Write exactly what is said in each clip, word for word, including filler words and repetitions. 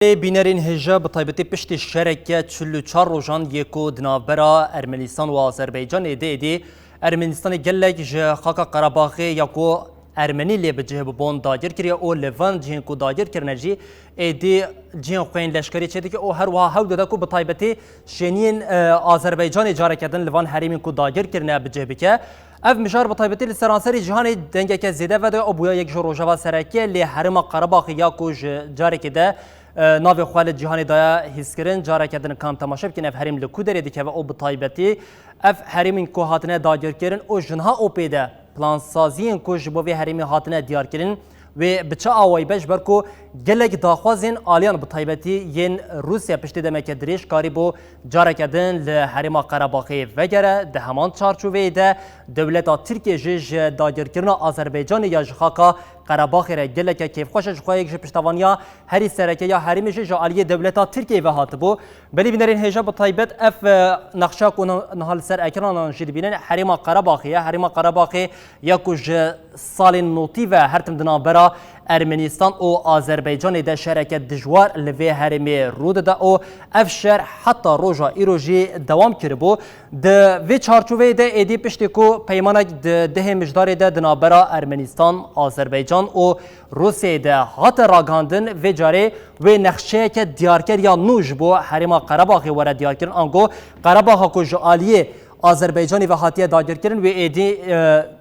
Lê bînerên hêja bi taybetî piştî şereke çil û çar rojan yê ku di navbera Ermenistan û Azerbaycanê de êdî Ermenistanê gelek ji xaka Qerebaxê ya ku Ermenî lê bi cih bibûn dagir kiriye û li van cihên ku dagir kirine jî êdî cihên xwe yên leşkerî çêdike û her wiha hewl dide ku bi taybetî şêniyên, e, Azerbaycanê careke din li van herêmên ku dagir kirine bi cih bike. Ev mijar bi taybetî li seranserî cîhanê dengeke zêde vediya û bûya yek ji rojeva sereke lê herêma Qerebaxê ya ku ji carekê de, e, navê xwe li cîhanê daye hîskirin. Careke din kam temaşe bikin, ev herêm li ku derê dikeve û bi taybetî ev herêmên ku hatine dagirkirin û ji niha û pê de plansaziyên ku ji bo vê herêmê hatine diyarkirin, wê bi çi awayî be, ji ber ku gelek daxwazên aliyan bi taybetî yên Rûsya piştî demeke dirêj karîbû careke din li herêma Qerebaxê vegere. Di heman çarçoveyê de dewleta Tirkiye jî ji dagirkirina Azerbaycanê ya ji xaka Qerebaxê re geleke kêfxweş e, ji xwe yek ji piştevaniya herî sereke ya herêmê jî ji aliyê dewleta Tirkiyeyê ve hatibû. Belê bînerên hêja bi taybet ev, e, nexşa ku na-, niha li ser ekranan jî dibînin, herêma Qerebaxê ye. Herêma Qerebaxê ya ku ji salên notî ve her tim di navbera Ermenistan û Azerbaycanê de şereke dijwar li vê herêmê rû dide û ev şer heta roja îro jî dewam kiribû. Di vê çarçoveyê de êdî piştî ku peymanek di dehê Mijdarê de di navbera Ermenistan, Azerbaycan û Rûsyayê de hate ragihandin, vê carê wê nexşeyeke diyarker ya nû ji bo herêma Qerebaxê were diyarkirin. Ango Qerebaxa ku ji aliyê Azerbaycanê ve hatiye dagirkirin, wê êdî, e,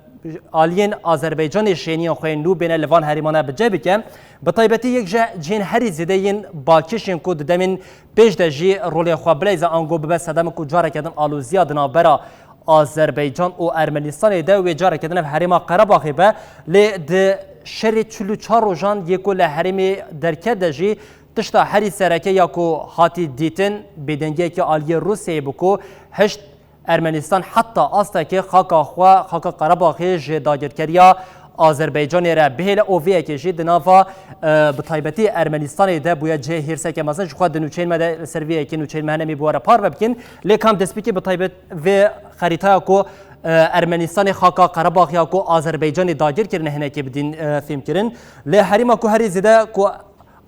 aliyên Azerbaycanê şêniyên xwe yên nû bêne li van herêmane bi cih bike. Bi taybetî yek ji cihên herî zêde yên balkêş ên ku di demên pêş de jî rolê xwe bileyze ango bibe sedema ku careke din aloziya di navbera Azerbaycan û Ermenistanê de wê careke din ev herêma Qerebaxê be, lê di şerê çil û çar rojan yê ku li herêmê derket de jî tişta herî sereke ya ku hatî dîtin, bêdengiyeke aliyê Rûsyayê bû ku hişt Ermenistan heta astekê xaka xwe, xaka Qerebaxê ji dagirkeriya Azerbaycanê re bihêle û vê yekê jî di nava, e, bi taybetî Ermenistanê de bûye cihê hêrseke mezin. Ji xwe di nûçeyên me de li ser vê yekê nûçeyên me hene, em ê bi we re parve bikin. Lê kam dest bikî bi taybet vê xerîtaya ku, e, Ermenistanê xaka Qerebax ya ku Azerbaycanê dagir kirine hinekê bidîn, e, fêhm kirin. Lê herêma ku herî zêde ku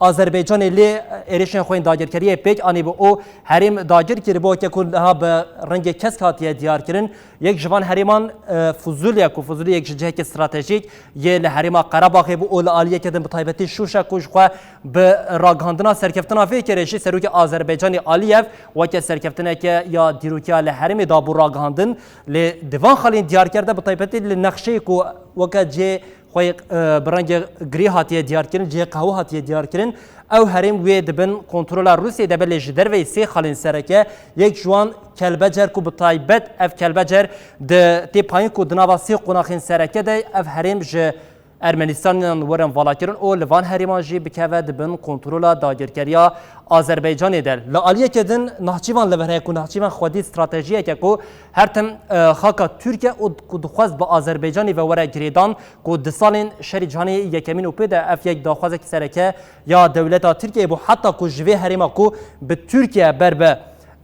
Azerbaycanê lê êrişên xwe yên dagirkeriyê pêk anî bû û herêm dagir kiribû, weke ku niha bi rengê kesk hatiye diyar kirin. Yek ji van herêman, e, Fuzûl ye ku Fuzûlî yek ji ciheke stratejîk yê li herêma Qerebaxê bû û li aliyeke din bi taybetî Şûşa ku ji xwe bi ragihandina serkeftina vê kerê jî serokê Azerbaycanê Aliyev weke serkeftineke ya dîrokiya li herêmê dabû ragihandin. Lê di van xalên diyarker de bi taybetî li nexşeyê ku weke cihê xwe yê, e, bi rengê girê hatiye diyarkirin, cihê qehwe hatiye diyarkirin. Ew herêm wê di bin kontrola Rûsyayê de be, lê ji derveyî sê xalên sereke, yek ji wan Kelbecer ku bi taybet ev Kelbecer di tê payîn ku di nava sê qonaxên sereke de ev herêm ji Ermenistanan werin valakirin û li van herêman jî bikeve di bin kontrola dagirkeriya Azerbaycanê de. Li aliyeke din Nahçîvan li vir heye ku Nahçîvan xwedî stratejiyeke ku her tim, e, xaka Tirkiye û ku dixwest bi Azerbaycanê ve were girêdan, ku di salên Şerê Cîhanê Yekemîn û pê de ev yek daxwazek sereke ya dewleta Tirkiyeyê bû, heta ku ji vê herêma ku bi Tirkiye ber bi,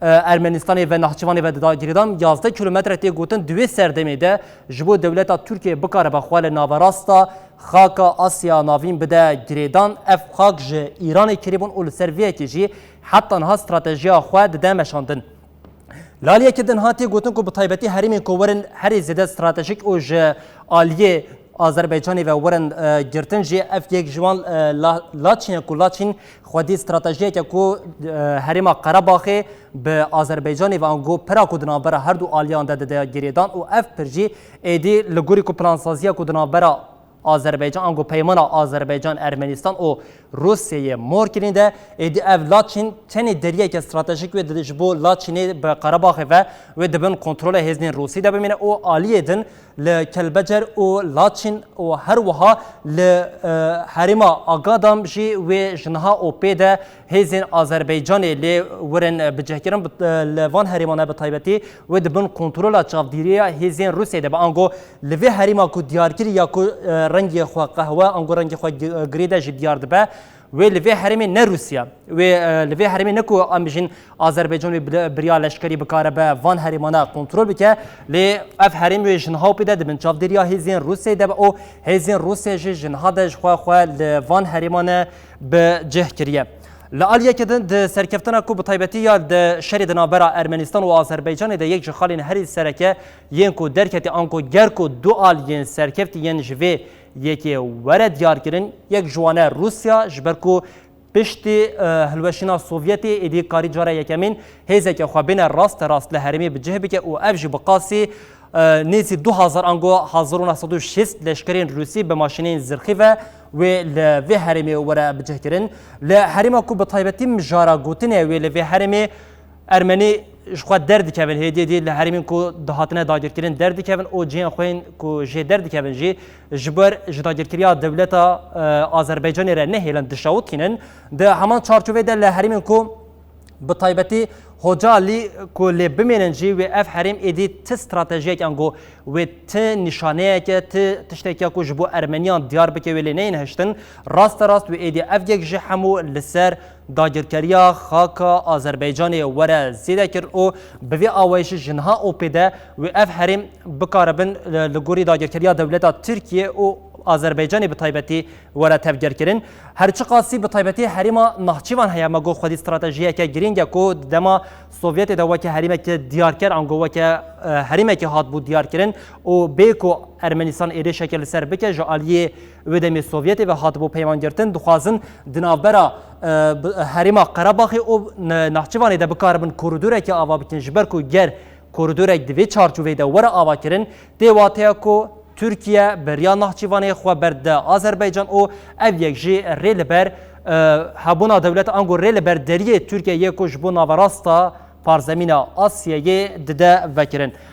e, Ermenistanê ve Nahçivanê ve dida girêdan, yazdeh kilometre tê gotin, di wê serdemê de ji bo dewleta Tirkiyeyê bikaribe xwe li naverasta xaka Asya Navîn bide girêdan. Ev xak ji Îranê kirîbûn û li ser vê yekê jî heta niha stratejiya xwe dide meşandin. Li aliyekî din hatî gotin ku bi taybetî herêmên ku werin herî zêde stratejîk û ji aliyê Azerbaycanê ve werin, e, girtin jî ev yek ji wan, e, La-, Laçîn e ku Laçîn xwedî stratejiyeke ku, e, herêma Qerebaxê bi Azerbaycanê ve ango pira ku di navbera her du aliyan de dide girêdan û ev pir jî êdî li gorî ku plansaziya ku di navbera Azerbaycan, ango peymana Azerbaycan, Ermenistan û Rûsyayê mor kirîn de, êdî ev Laçîn tenê deriyeke stratejîk wê di, ji bo Laçînê bi Qerebaxê ve wê di bin kontrola hêzên Rûsî de bimîne û aliyê din li Kelbecer û Laçîn û her wiha li, e, herêma Agadam jî wê ji niha û pê de hêzên Azerbaycanê lê werin bicihkirin, bi, e, li van herêmane bi taybetî wê di bin kontrola çavdîriya hêzên Rûsyayê de be. Ango li vê herêma ku diyar kirî ya ku, e, rengê xwe qehwe, ango rengê xwe gi-, girê de jî diyar dibe, wê li vê herêmê ne Rûsya, wê, e, li vê herêmê ne ku em bijîn Azerbaycan wê bi-, bi riya leşkerî bikare be van herêmana kontrol bike, lê ev herêm wê ji niha û pê de di bin çavdêriya hêzên Rûsyayê de be û hêzên Rûsya jî ji niha de ji xwe xwe li van herêmane bi cih kiriye. Li aliyeke din di serkeftina ku bi taybetî ya di şerê di navbera Ermenistan û Azerbaycanê de yek ji xalên herî sereke yên ku derketî anku ger ku du aliyên serkeftî yên ji vê yekê were diyarkirin, yek ji wan e Rûsya, ji ber ku piştî, e, hilweşîna Sovyetê êdî karî cara yekemîn hêzeke xwe bêne raste rast li herêmê bi cih bike û ev jî bi qasî, e, nêzî du hazar ango hezar û neh sed û şêst leşkerên Rûsî bi maşîneyên zirxî ve wê li vê herêmê were bicihkirin. Li herêma ku bi taybetî mijara gotinê wê li vê herêmê Ermenî ji xwe derdikevin, hêdî hêdî li herêmên ku dihatine dagirkirin derdikevin û cihên xwe yên ku jê derdikevin jî ji ber ji dagirkeriya dewleta, e, Azerbaycanê re nehêlin dişewitînin. Di heman çarçovê de li herêmên ku bi taybetî Hocalî ku lê bimênin jî wê ev herêm êdî ti stratejiyek ango wê ti nîşaneyeke, ti tişteke ku ji bo Ermeniyan diyar bike wê lê neyên hiştin. Raste rast wê êdî ev yek ji hemû li ser dagirkeriya xaka Azerbaycanê were zêde kir û bi vê awayîşî ji niha û pê de wê ev herêm bikaribin, e, li gorî dagirkeriya dewleta Tirkiye û Azerbaycanê bi taybetî were tevgerkirin. Her çiqasî bi taybetî herêma Nahçîvan heye, me got xwedî stratejiyeke girîng e ku di dema Sovyetê de weke herêmeke diyarker ango weke, e, herêmekê hatibû diyarkirin û bê ku Ermenistan êrişeke li ser bike ji aliyê wê demê Sovyetê ve hatibû peymangirtin, dixwazin di navbera, e, bi-, herêma Qerebaxê û Ne-, Nahçîvanê de bikaribin koridoreke ava bikin, ji ber ku ger koridorek di vê çarçoveyê de were avakirin, tê wateya ku Tirkiye bi riya Nahçîvanê xwe berde Azerbaycan û ev yek jî rê li ber, e, hebûna dewleta ango rê li ber deriyê Tirkiye yê ku ji bo naverasta parzemîna Asyayê dide vekirin.